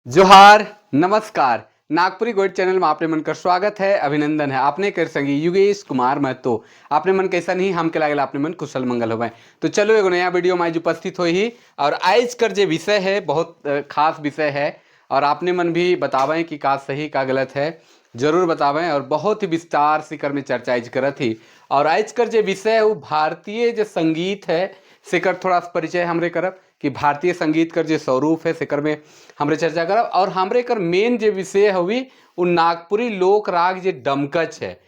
जोहार, नमस्कार। नागपुरी गोइड चैनल में आपने मन का स्वागत है, अभिनंदन है। आपने कर संगी युगेश कुमार महतो। आपने मन कैसा नहीं हम के लागल आपने मन कुशल मंगल हो। तो चलो, एगो नया वीडियो में आज उपस्थित हो ही और आज कर जे विषय है, बहुत खास विषय है और आपने मन भी बतावें कि का सही, का गलत है, जरूर बतावें और बहुत ही विस्तार से कर में चर्चा आज करत ही। और आज कर जे विषय है, वो भारतीय जो संगीत है, सेकर थोड़ा सा परिचय हमरे करब कि भारतीय संगीत कर जो स्वरूप है, सेकर में हमरे चर्चा करब। और हमरे कर मेन जे विषय हुई, वो नागपुरी लोक राग जे डमकच है।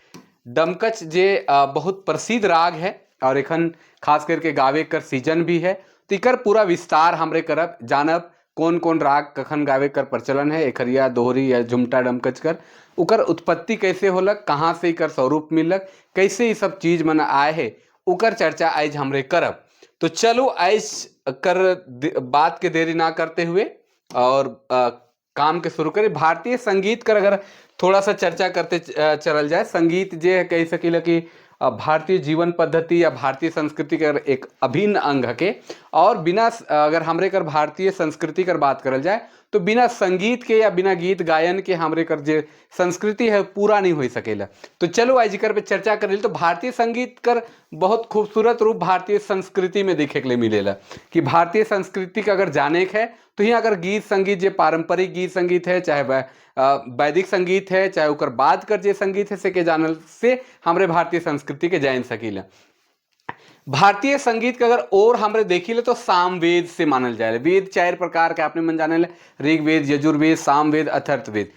डमकच जे बहुत प्रसिद्ध राग है और एखन खास करके गावे कर सीजन भी है, तो एकर पूरा विस्तार हमरे करब, जानब कौन कौन राग कखन गावे कर प्रचलन है, एखरिया, दोहरी या झुमटा डमकच कर उकर उत्पत्ति कैसे होलक, कहाँ से एकर स्वरूप मिलक, कैसे ये सब चीज मन आए है, उकर चर्चा आज हमरे करब। तो चलो, आज कर बात के देरी ना करते हुए और काम के शुरू करें। भारतीय संगीत कर अगर थोड़ा सा चर्चा करते चलल जाए, संगीत जे है, कह सकीला कि भारतीय जीवन पद्धति या भारतीय संस्कृति कर एक अभिन्न अंग हके और बिना अगर हमरे कर भारतीय संस्कृति कर बात करल जाए, तो बिना संगीत के या बिना गीत गायन के हमरे कर जे संस्कृति है, पूरा नहीं हो सकेला। तो चलो, आज एकर पे चर्चा करेल। तो भारतीय संगीत कर बहुत खूबसूरत रूप भारतीय संस्कृति में देखे के लिए मिलेला कि भारतीय संस्कृति का अगर जाने के है, तो यहाँ अगर गीत संगीत, जे पारंपरिक गीत संगीत है, चाहे वह वैदिक संगीत है, चाहे ओकर बाद कर जे संगीत है, से के जानल से हमरे भारतीय संस्कृति के जान सकीला। भारतीय संगीत के अगर और हमरे देखी ले, तो सामवेद से मानल जाए। वेद चार प्रकार के आपने मन जाने ले: ऋग्वेद, यजुर्वेद, सामवेद, अथर्ववेद।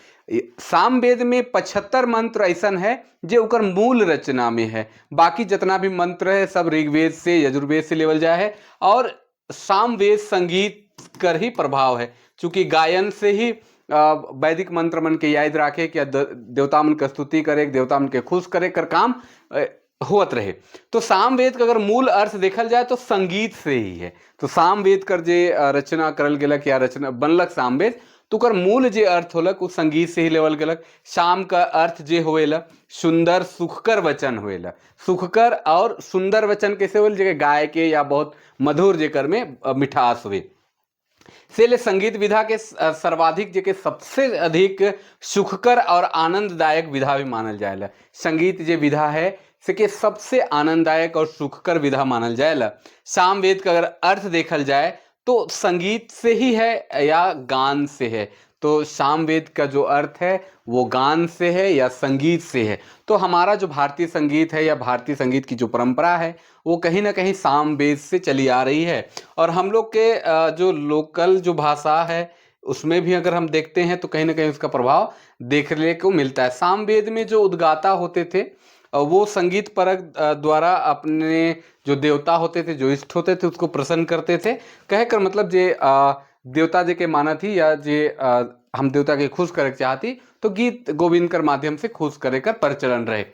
सामवेद में 75 मंत्र ऐसन है जे ओकर मूल रचना में है। बाकी जितना भी मंत्र है, सब ऋग्वेद से, यजुर्वेद से लेवल जाए है और सामवेद संगीत कर ही प्रभाव है, चूंकि गायन से ही वैदिक मंत्र मन के याद राखे कि देवता मन के स्तुति करे, देवता मन के खुश करे कर काम होत रहे। तो सामवेद का अगर मूल अर्थ देखल जाए, तो संगीत से ही है। तो सामवेद कर जे रचना करल गेलक या रचना बनलक सामवेद, तो ओकर मूल जे अर्थ होलक, वो संगीत से ही लेवल गेलक। साम का अर्थ जे होवेला, सुंदर सुखकर वचन होवेला। सुखकर और सुंदर वचन कैसे होल? जे गाय के या बहुत मधुर, जेकर में मिठास हुए से ले संगीत विधा के सर्वाधिक, जेके सबसे अधिक सुखकर और आनंददायक विधा भी मानल जाएला। संगीत जे विधा है, से के सबसे आनंददायक और सुखकर विधा मानल जाएला। सामवेद का अगर अर्थ देखल जाए, तो संगीत से ही है या गान से है। तो सामवेद का जो अर्थ है, वो गान से है या संगीत से है। तो हमारा जो भारतीय संगीत है या भारतीय संगीत की जो परंपरा है, वो कहीं ना कहीं सामवेद से चली आ रही है। और हम लोग के जो लोकल जो भाषा है, उसमें भी अगर हम देखते हैं, तो कहीं ना कहीं उसका प्रभाव देखने को मिलता है। सामवेद में जो उद्गाता होते थे, वो संगीत परक द्वारा अपने जो देवता होते थे, जो इष्ट होते थे, उसको प्रसन्न करते थे। कहकर मतलब जे देवता जे के माना थी या जे हम देवता के खुश करे के चाहती, तो गीत गोविंद कर माध्यम से खुश करे कर प्रचलन रहे।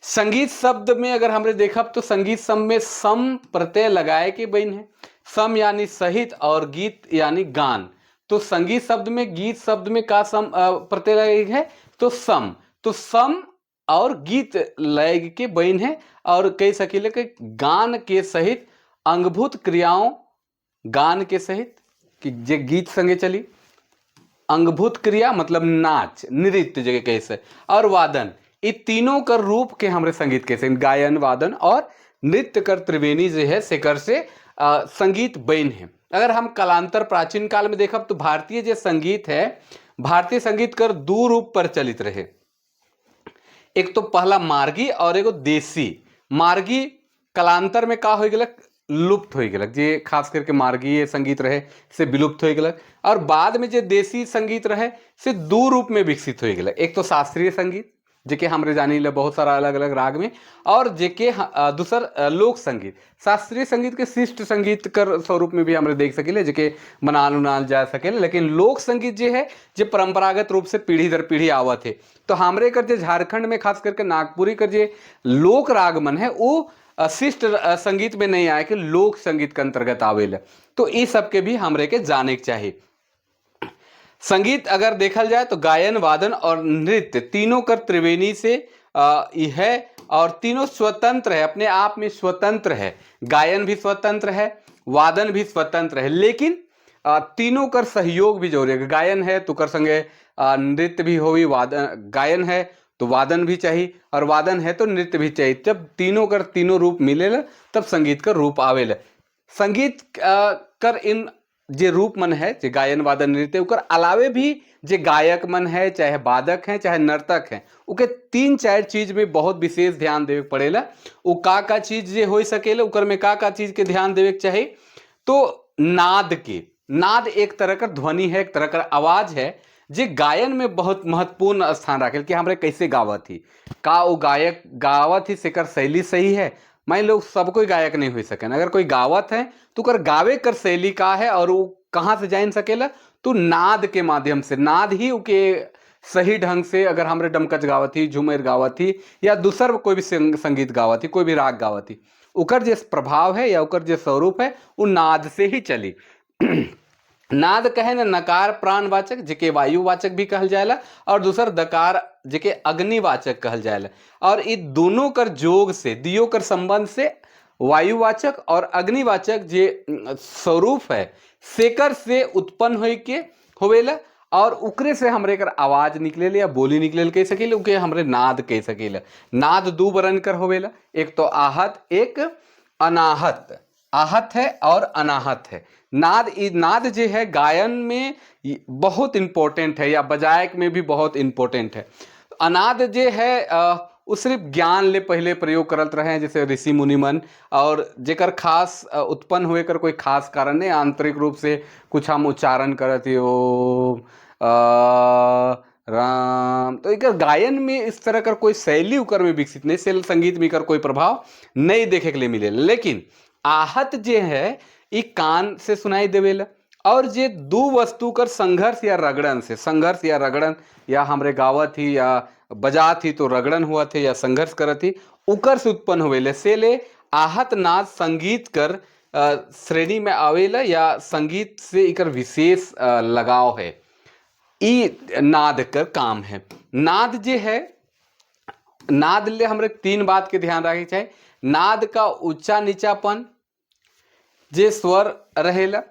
संगीत शब्द में अगर हमने देखा, तो संगीत शब्द में सम प्रत्यय लगाए के बन है। सम यानी सहित और गीत यानी गान। तो संगीत शब्द में, गीत शब्द में का सम प्रत्यय लगे है? तो सम। तो सम और गीत लग के बन है और कह सकीले कि गान के सहित अंगभूत क्रियाओं, गान के सहित कि जे गीत संगे चली, अंगभूत क्रिया मतलब नाच, नृत्य जगह कैसे और वादन, ये तीनों कर रूप के हमरे संगीत कैसे, गायन, वादन और नृत्य कर त्रिवेणी जो है, सेकर से संगीत बन है। अगर हम कालांतर प्राचीन काल में देखब, तो भारतीय जो संगीत है, भारतीय संगीत कर दो रूप प्रचलित रहे। एक तो पहला मार्गी और एगो देसी। मार्गी कालांतर में का हो गेलक? लुप्त हो गेलक। जे खास करके मार्गीय संगीत रहे, से विलुप्त हो गेलक और बाद में जे देसी संगीत रहे, से दो रूप में विकसित हो गेलक। एक तो शास्त्रीय संगीत, जेके हमरे जानी ले बहुत सारा अलग अलग राग में और जेके दूसर लोक संगीत। शास्त्रीय संगीत के शिष्ट संगीत कर स्वरूप में भी हमरे देख सकीले, जेके मनाल उनाल जा सकेले। लेकिन लोक संगीत जे है, जे परंपरागत रूप से पीढ़ी दर पीढ़ी आवत है, तो हमरे कर जे झारखंड में खास करके नागपुरी कर जे लोक राग मन है, वो शिष्ट संगीत में नहीं आए के लोक संगीत के अंतर्गत आवेला। तो ये सब के भी हमरे के जाने के चाहिए। संगीत अगर देखल जाए, तो गायन, वादन और नृत्य तीनों कर त्रिवेणी से ई है और तीनों स्वतंत्र है, अपने आप में स्वतंत्र है। गायन भी स्वतंत्र है, वादन भी स्वतंत्र है, लेकिन तीनों कर सहयोग भी जरूरी है। गायन है तो कर संगे नृत्य भी होई, वादन, गायन है तो वादन भी चाहिए और वादन है तो नृत्य भी चाहिए। जब तीनों कर तीनों रूप मिलेला तब संगीत का रूप आवेला। संगीत कर इन जे रूप मन है, जे गायन, वादन, नृत्य, ओकर अलावे भी जे गायक मन है, चाहे वादक हैं, चाहे नर्तक हैं, ओके तीन चार चीज में बहुत विशेष ध्यान देवे के पड़ेला। उ का का चीज जे हो सकेला, ओकर में का का चीज के ध्यान देवे के चाही? तो नाद के, नाद एक तरह का ध्वनि है, एक तरह का आवाज है, जे गायन में बहुत महत्वपूर्ण स्थान रखेल कि हमरे कैसे गावत ही, का वो गायक गावत ही सेकर शैली सही है। मान लोग सब कोई गायक नहीं हो सकेन। अगर कोई गावत है तो कर गावे कर शैली का है और वो कहाँ से जान सकेला? तो नाद के माध्यम से। नाद ही उके सही ढंग से, अगर हमरे डमकच गावत ही, झूमेर गावत ही या दूसर कोई भी संगीत गावत ही, कोई भी राग गावत ही, उकर जे प्रभाव है या उकर जे स्वरूप है, वो नाद से ही चली। नाद कहे न नकार प्राणवाचक, जेके वायुवाचक भी कहल जाएला, और दूसर दकार, जेके अग्निवाचक कहल जाएला। और इ दोनों कर जोग से, दियो कर संबंध से वायुवाचक और अग्निवाचक जे स्वरूप है, सेकर से उत्पन्न होई के होवेला और उकरे से हमरे कर आवाज निकलेला या बोली निकलेला कह सकीले, उके हमरे नाद कह सकीले। नाद दू बरन कर होवेला, एक तो आहत, एक अनाहत। आहत है और अनाहत है। नाद, नाद जे है गायन में बहुत इंपॉर्टेंट है या बजायक में भी बहुत इंपॉर्टेंट है। अनाद जे है वो सिर्फ ज्ञान ले पहले प्रयोग करत रहे हैं, जैसे ऋषि मुनि मन, और जेकर खास उत्पन्न हुए कर कोई खास कारण नहीं, आंतरिक रूप से कुछ हम उच्चारण करत ही ओम राम, तो एकर गायन में इस तरह कर कोई शैली उकर में विकसित नहीं, शैल संगीत में एकर कोई प्रभाव नहीं देखे के लिए मिले। लेकिन आहत जे है ई कान से सुनाई देवेला और जे दू वस्तु कर संघर्ष या रगड़न से, संघर्ष या रगड़न, या हमरे गावत ही या बजात ही तो रगड़न हुआ थे या संघर्ष करत ही, उकर से उत्पन्न होवेले। से ले आहत नाद संगीत कर श्रेणी में आवेला या संगीत से एकर विशेष लगाव है। ई नाद कर काम है। नाद जे है, नाद ले हमरे तीन बात के ध्यान रखे चाहे। नाद का ऊंचा नीचापन, जे स्वर रहेला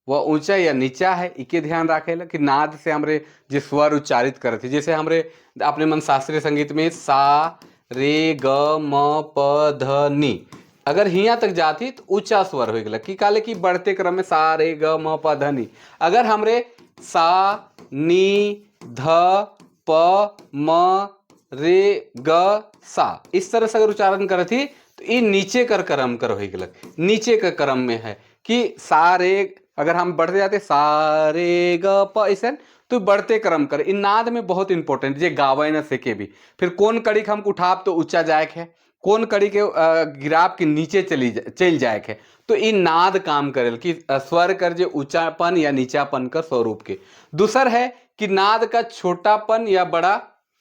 वह ऊंचा या नीचा है, इके ध्यान रखेला कि नाद से हमरे जे स्वर उच्चारित करत है। जैसे हमरे अपने मन शास्त्रीय संगीत में सा रे ग म प ध नी, अगर हिया तक जाती तो ऊंचा स्वर हो गया कि काले कि बढ़ते क्रम में सा रे ग म प ध नी। अगर हमरे सा नी ध प म रे ग सा इस तरह से अगर उच्चारण करत ही तो ये नीचे कर क्रम कर हो गया, नीचे का क्रम में है कि सा रे, अगर हम बढ़ते जाते सा रे ग प ऐसे तो बढ़ते क्रम कर। इन नाद में बहुत इंपॉर्टेंट जे गावे न सके भी, फिर कौन कड़ी के हम उठाब तो ऊंचा जाए है, कौन कड़ी के गिराब के नीचे चल जाए है, तो इ नाद काम करेल कि स्वर कर जे ऊंचापन या नीचापन कर स्वरूप के। दूसर है कि नाद का छोटापन या बड़ा,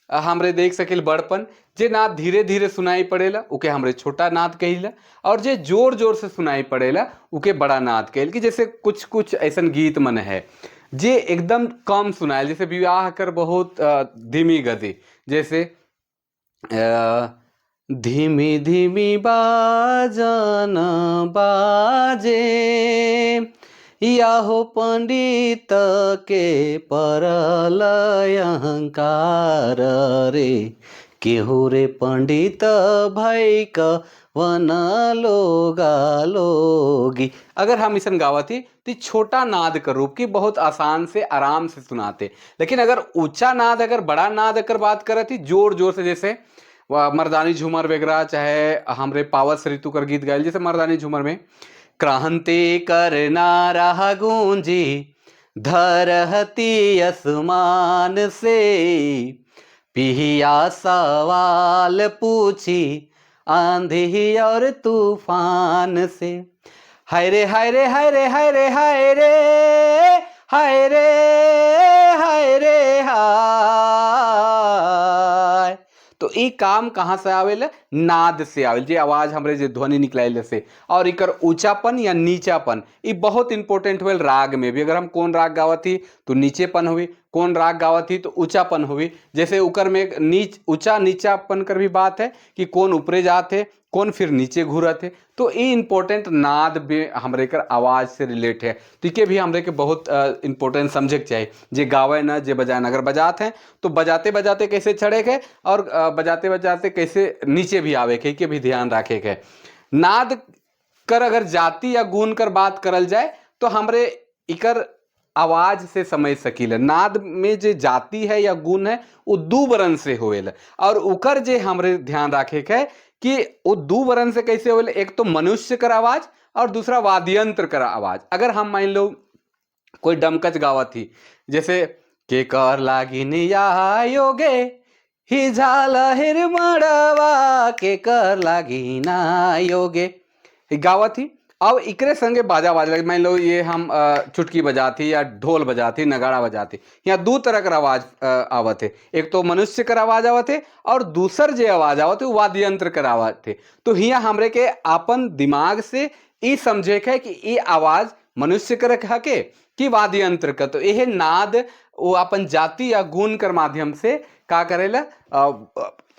हमरे देख सकेल बड़पन, जे नाद धीरे धीरे सुनाई पड़ेला उके हमरे छोटा नाद कहिला और जे जोर जोर से सुनाई पड़ेला उके बड़ा नाद कहिल। कि जैसे कुछ कुछ ऐसन गीत मन है जे एकदम कम सुनायल, जैसे विवाह कर बहुत धीमी गति, जैसे धीमी धीमी बाजन बाजे याहो पंडित के परल अहंकार रे, केहू रे पंडित भाई क वन लोगा लोगी। अगर हम इसन गावत ही तो छोटा नाद का रूप की बहुत आसान से आराम से सुनाते। लेकिन अगर ऊंचा नाद, अगर बड़ा नाद अगर बात करत ही जोर जोर से, जैसे मर्दानी झूमर वगैरह, चाहे हमरे पावस ऋतु कर गीत गायल, जैसे मर्दानी झूमर में क्रांति करना रहा गूंजी धरती आसमान से, पिहिया सवाल पूछी आंधी और तूफान से, हाय रे हाय रे हाय रे हाय रे हाय रे हाय रे हाय रे हाय। तो ई काम कहाँ से आवेला? नाद से आवेल, जे आवाज हमरे जे ध्वनि निकलाइल से। और इकर ऊंचापन या नीचापन ई बहुत इंपॉर्टेंट होल राग में भी। अगर हम कौन राग गावत ही तो नीचेपन हुई, कौन राग गावत ही तो ऊंचापन हुई। जैसे उकर में नीच ऊंचा नीचापन कर भी बात है कि कौन ऊपरे जात है, कौन फिर नीचे घूरत है। तो ये इम्पोर्टेंट नाद भी हमरे कर आवाज़ से रिलेट है, तो के भी हमरे के बहुत इम्पोर्टेंट समझे के चाहिए। जे गावे न जे बजाए न, अगर बजात हैं तो बजाते बजाते कैसे चढ़े के और बजाते बजाते कैसे नीचे भी आवे के भी ध्यान रखे के। नाद कर अगर जाति या गुण कर बात करल जाए तो हमरे इकर आवाज से समझ सकीले। नाद में जे जाति है या गुण है वो दू वरण से होवेला, और उकर जे हमरे ध्यान रखे के कि वो दू वरण से कैसे होवेला, एक तो मनुष्य कर आवाज और दूसरा वाद्ययंत्र कर आवाज। अगर हम मान लो कोई डमकच गावत थी, जैसे के कर लागिन योगे ही झाल हिरमड़वा के कर लागिना योगे गावत थी, अब इकरे संगे बाजा बाजे लगे। मान लो ये हम चुटकी बजाती या ढोल बजाती, नगाड़ा बजाती, यहाँ दो तरह कर आवाज आवत है। एक तो मनुष्य कर आवाज आवत है और दूसर जे आवाज आवत है वो वाद्य यंत्र कर आवाज थे। तो हिया हमरे के अपन दिमाग से ई समझे के कि ई आवाज मनुष्य कर हके कि वाद्य यंत्र का। तो यह नाद वो अपन जाति या गुण कर माध्यम से का करेला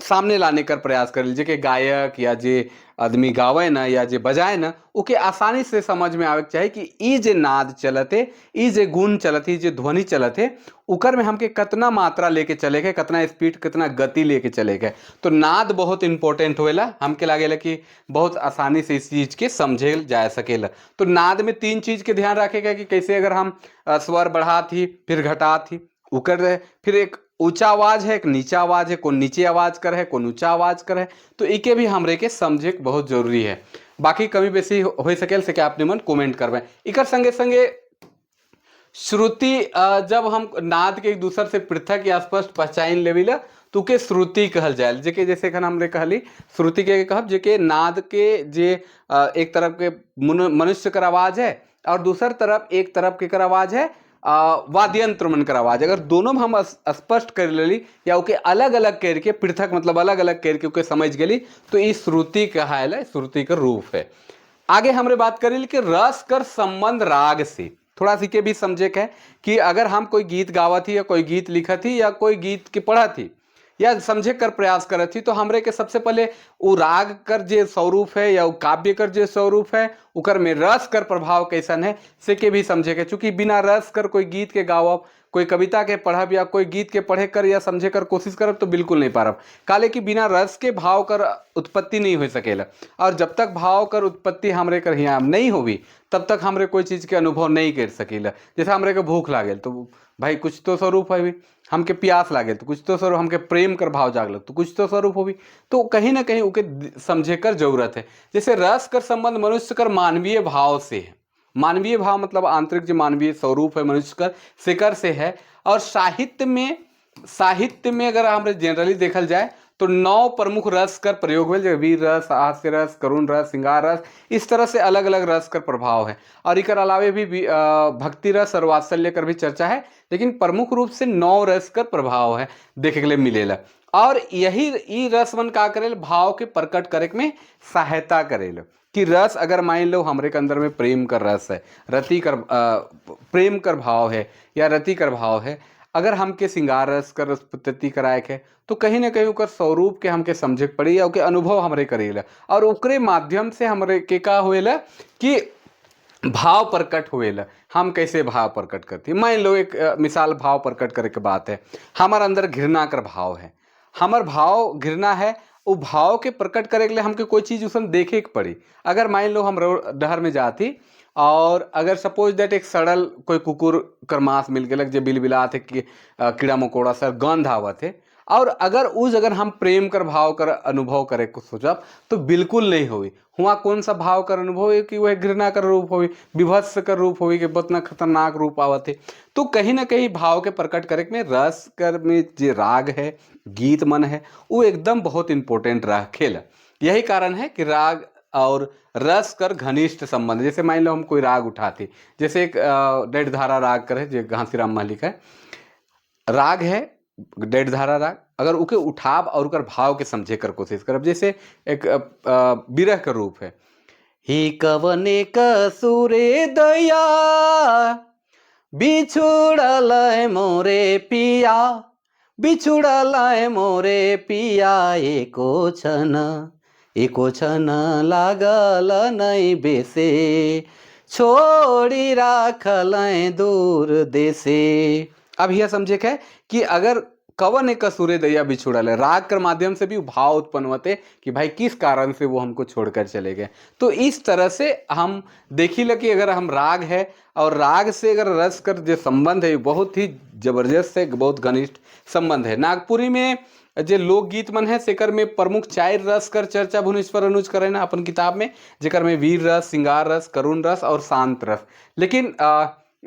सामने लाने कर प्रयास करेला, जे के गायक या जे आदमी गावे ना या जे बजाए ना ओके आसानी से समझ में आवे के चाही कि ई जे नाद चलते, ई जे गुण चलत, ई जे ध्वनि चलत है उकर में हमके कितना मात्रा लेके चले के, कितना स्पीड, कितना गति लेके चले के। तो नाद बहुत इंपॉर्टेंट होएला, हमके लागेला कि बहुत आसानी से इस चीज़ के समझे जा सकेला। तो नाद में तीन चीज़ के ध्यान रखे के कि कैसे अगर हम स्वर बढ़ात ही फिर घटात ही उकर, फिर एक ऊंचा आवाज है एक नीचा आवाज है, कौन नीचे आवाज कर है कौन ऊंचा आवाज कर है, तो इके भी हमरे के समझे के बहुत जरूरी है। बाकी कमी बेसी हो सकेल से क्या अपने मन कमेंट करबे। इकर संगे संगे श्रुति जब हम नाद के एक दूसर से पृथक या स्पष्ट पहचान लेविला तो के श्रुति कहल जाए। जेके जैसे एखन हमरे कहली श्रुति के कहब जेके नाद के जे एक तरफ के मनुष्य कर आवाज है और दूसर तरफ एक तरफ के कर आवाज है वाद्ययंत्र मन कर आवाज। अगर दोनों में हम स्पष्ट कर लेली या ओके अलग अलग करके पृथक मतलब अलग अलग करके ओके समझ गेली तो ई श्रुति कहायल है, श्रुति का रूप है। आगे हमरे बात करी कि रस कर संबंध राग से थोड़ा सी के भी समझे के है कि अगर हम कोई गीत गावत ही या कोई गीत लिखत ही या कोई गीत के पढ़त ही या समझे कर प्रयास करत ही तो हमरे के सबसे पहले वो राग कर जे स्वरूप है या वो काव्य कर जे स्वरूप है उकर में रस कर प्रभाव कैसन है से के भी समझे के। चूंकि बिना रस कर कोई गीत के गावब, कोई कविता के पढ़ब या कोई गीत के पढ़े कर या समझे कर कोशिश करब तो बिल्कुल नहीं पारब। काले कि बिना रस के भाव कर उत्पत्ति नहीं हो सकेला, और जब तक भाव कर उत्पत्ति हमरे कर यहाँ नहीं होगी तब तक हमरे कोई चीज़ के अनुभव नहीं कर सकीला। जैसे हमरे के भूख लागल तो भाई कुछ तो स्वरूप है भी, हमके प्यास लागल तो कुछ तो स्वरूप, हमके प्रेम कर भाव जागल तो कुछ तो स्वरूप होगी। तो कहीं ना कहीं ओके समझे कर जरूरत है। जैसे रस कर संबंध मनुष्य कर मानवीय भाव से है, मानवीय भाव मतलब आंतरिक जो मानवीय स्वरूप है मनुष्य कर सेकर से है। और साहित्य में अगर हम जनरली देखल जाए तो 9 प्रमुख रस कर प्रयोग हुए, जैसे वीर रस, हास्य रस, करुण रस, श्रृंगार रस, इस तरह से अलग अलग रस कर प्रभाव है। और इकर अलावे भी भक्ति रस और वात्सल्य कर भी चर्चा है, लेकिन प्रमुख रूप से 9 रस कर प्रभाव है देखे के लिए मिलेला। और यही ई रस मन का करेल भाव के प्रकट करे में सहायता करेल कि रस अगर मान लो हमरे के अंदर में प्रेम कर रस है, रति कर प्रेम कर भाव है या रति कर भाव है, अगर हमके श्रृंगार रस कर उत्पत्ति कराए के तो कहीं ना कहीं ओकर स्वरूप के हमके समझे के पड़ी या ओके अनुभव हमरे करेला और ओकरे माध्यम से हमरे के का होएला कि भाव प्रकट होएला। हम कैसे भाव प्रकट करती, मान लो एक मिसाल भाव प्रकट करे के बात है, हमारे अंदर घृणा कर भाव है, हमार भाव घृणा है, वो भाव के प्रकट करे के लिए हमके कोई चीज़ उसमें देखे के पड़ी। अगर मान लो हम डहर में जाती और अगर सपोज that एक सड़ल कोई कुकुर कर मांस मिल गया जो बिलबिलात है कि कीड़ा मकोड़ा सर गंध आवत है, और अगर उस अगर हम प्रेम कर भाव कर अनुभव करे कुछ सोचब तो बिल्कुल नहीं होई। हुआ कौन सा भाव कर अनुभव है कि वह घृणा कर रूप होई, विभत्स कर रूप होई कि बहुत खतरनाक रूप आवत है। तो कहीं ना कहीं भाव के प्रकट करे में रस कर में जो राग है, गीत मन है, वो एकदम बहुत इंपॉर्टेंट रहा खेल। यही कारण है कि राग और रस कर घनिष्ठ संबंध। जैसे मान लो हम कोई राग उठाते, जैसे एक डेढ़ धारा राग कर है जो घासीराम महली का है राग है, डेढ़ धारा राग, अगर उके उठाव और उकर भाव के समझे कर कोशिश करब। जैसे एक विरह का रूप है, ही कवने कसूरे दया बिछुड़ल मोरे पिया, बिछुड़ल मोरे पिया, एको छन एको छन लागल नहीं बेसे, छोड़ी राखल दूर देसे। अब यह समझे के है कि अगर कवन एक कसूरे दैया बिछुड़ल है, राग के माध्यम से भी भाव उत्पन्न होते कि भाई किस कारण से वो हमको छोड़कर चले गए। तो इस तरह से हम देखी ल कि अगर हम राग है और राग से अगर रस कर जो संबंध है बहुत ही जबरदस्त है, बहुत घनिष्ठ संबंध है। नागपुरी में जे लोकगीत मन है सेकर में प्रमुख चार रस कर चर्चा भुवनेश्वर अनुज करे ना अपन किताब में, जेकर में वीर रस, श्रृंगार रस, करुण रस और शांत रस। लेकिन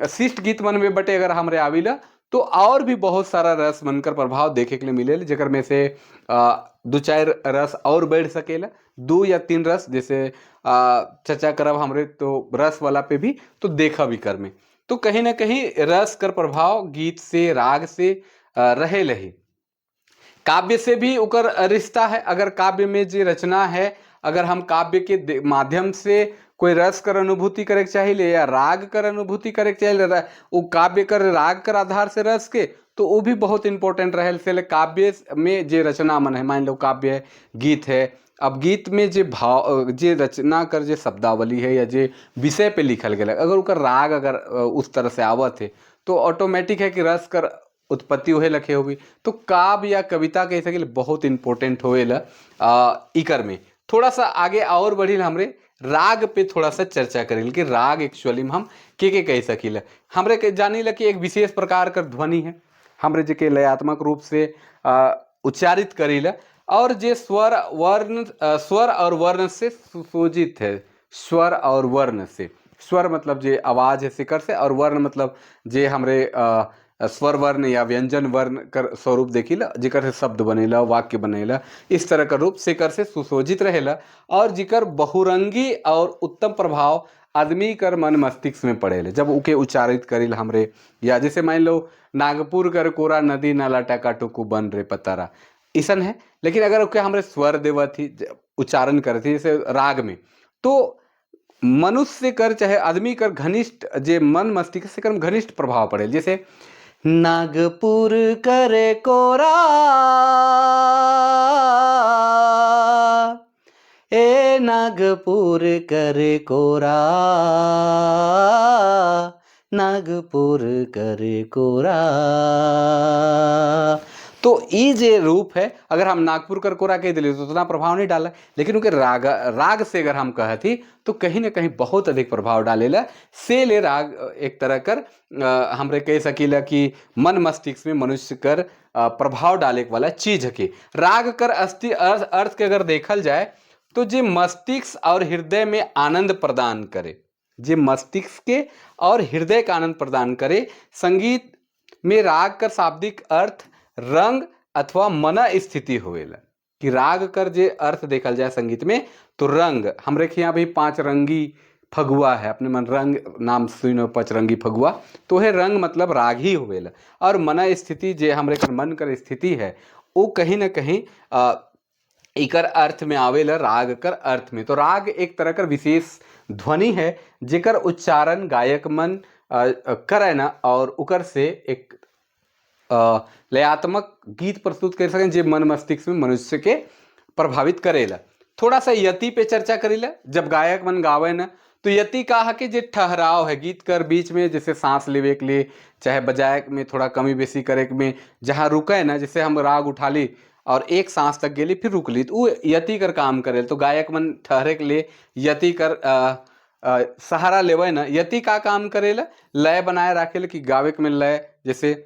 शिष्ट गीत मन में बटे अगर हमरे आविला तो और भी बहुत सारा रस मन कर प्रभाव देखे के लिए मिले, जेकर में से दो चार रस और बढ़ सकेला, दो या तीन रस जैसे चर्चा करब हमरे तो रस वाला पे भी तो देखा भी कर में तो कहीं ना कहीं रस कर प्रभाव गीत से राग से रहे लही। काव्य से भी उकर रिश्ता है। अगर काव्य में जो रचना है, अगर हम काव्य के माध्यम से कोई रस कर अनुभूति करे के चाहिए या राग कर अनुभूति करे के चाहिए, वो काव्य कर राग कर आधार से रस के, तो वो भी बहुत इंपॉर्टेंट रहे। से काव्य में जे रचना मन है, मान लो काव्य है, गीत है, अब गीत में जे भाव जे रचना कर जे शब्दावली है या जे विषय पे लिखल गया, अगर उकर राग अगर उस तरह से आवत है तो ऑटोमेटिक है कि रस कर उत्पत्ति होए लखे होगी। तो काव्य या कविता कह सके बहुत इंपॉर्टेंट होएला इकर में। थोड़ा सा आगे और बढ़ी हमरे राग पे थोड़ा सा चर्चा करें कि राग एक्चुअली में हम के कह सकीला। हमरे के जानी ला कि एक विशेष प्रकार कर ध्वनि है, हमरे जे के लयात्मक रूप से उच्चारित करीला और जे स्वर वर्ण स्वर और वर्ण से सुशोभित है। स्वर और वर्ण से, स्वर मतलब जे आवाज है शिकर से और वर्ण मतलब जे हमरे स्वर वर्ण या व्यंजन वर्ण कर स्वरूप देखिला, जिकर से शब्द बनेला, वाक्य बनेला, इस तरह का रूप सेकर से सुशोभित रहेला और जिकर बहुरंगी और उत्तम प्रभाव आदमी कर मन मस्तिष्क में पड़ेले जब उके उच्चारित करिल हमरे। या जैसे मान लो नागपुर कर कोरा नदी नाला टाका टुकु बन रे पतारा, ऐसन है। लेकिन अगर ओके हमरे स्वर देवत ही उच्चारण करत ही जैसे राग में, तो मनुष्य कर चाहे आदमी कर घनिष्ठ जे मन मस्तिष्क से कर घनिष्ठ प्रभाव पड़े। जैसे नागपुर करे कोरा ए नागपुर करे कोरा, नागपुर करे कोरा। तो ई जे रूप है, अगर हम नागपुर कर कोरा कह दिले तो उतना प्रभाव नहीं डाला, लेकिन उनके राग राग से अगर हम कहती तो कहीं ना कहीं बहुत अधिक प्रभाव डालेला। से ले राग एक तरह कर हमरे कह सकीला कि मन मस्तिष्क में मनुष्य कर प्रभाव डाले वाला चीज है। कि राग कर अस्थि अर्थ के अगर देखल जाए तो जे मस्तिष्क और हृदय में आनंद प्रदान करे, जे मस्तिष्क के और हृदय का आनंद प्रदान करे। संगीत में राग कर शाब्दिक अर्थ रंग अथवा मन स्थिति होवेला। कि राग कर जे अर्थ देखल जाए संगीत में तो रंग, हमरे के यहाँ भी पांच रंगी फगुआ है, अपने मन रंग नाम सुनो पचरंगी फगुआ, तो है रंग मतलब राग ही होवेला। और मन स्थिति जे हमरे कर मन कर स्थिति है वो कहीं ना कहीं इकर अर्थ में आवेला, राग कर अर्थ में। तो राग एक तरह कर विशेष ध्वनि है जेकर उच्चारण गायक मन करे ना और उकर से एक लयात्मक गीत प्रस्तुत कर सकें जे मन मस्तिष्क में मनुष्य के प्रभावित करेला। थोड़ा सा यति पे चर्चा करेला। जब गायक मन गावे ना तो यति का है कि जे ठहराव है गीत कर बीच में, जैसे सांस लेवे के लिए चाहे बजाए में थोड़ा कमी बेसी करे में जहाँ रुके ना, जैसे हम राग उठा ली और एक सांस तक गेली फिर रुक ली, तो वो यति कर काम करे। तो गायक मन ठहरे के लिए यति कर सहारा लेवे ना। यति का काम करेला, लय बनाए रखे कि गावे के में लय, जैसे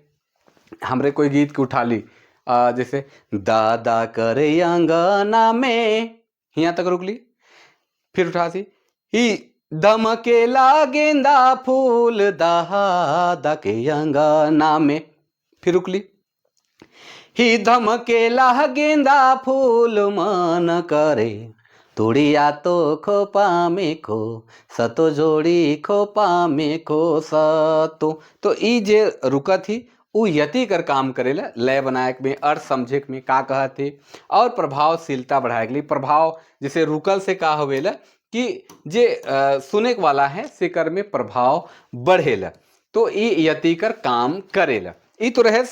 हमरे कोई गीत के उठा ली जैसे दादा करे अंगना में, यहाँ तक रुक ली, फिर उठा दी ही धमकेला गेंदा फूल दादा के अंगना में, फिर रुक ली ही धमकेला गेंदा फूल मन करे तुड़िया तो खोपा में खो सतो जोड़ी खोपा में खो सतो। तो ई जे रुकत ही उ यति कर काम करेला, लय बनाए में, अर्थ समझे में का कहत है और प्रभावशीलता बढ़ाए के लिए। प्रभाव जैसे रुकल से का होवेला कि जे सुने वाला है से कर में प्रभाव बढ़ेला। तो ई यति कर काम करेला। ई तो रहे।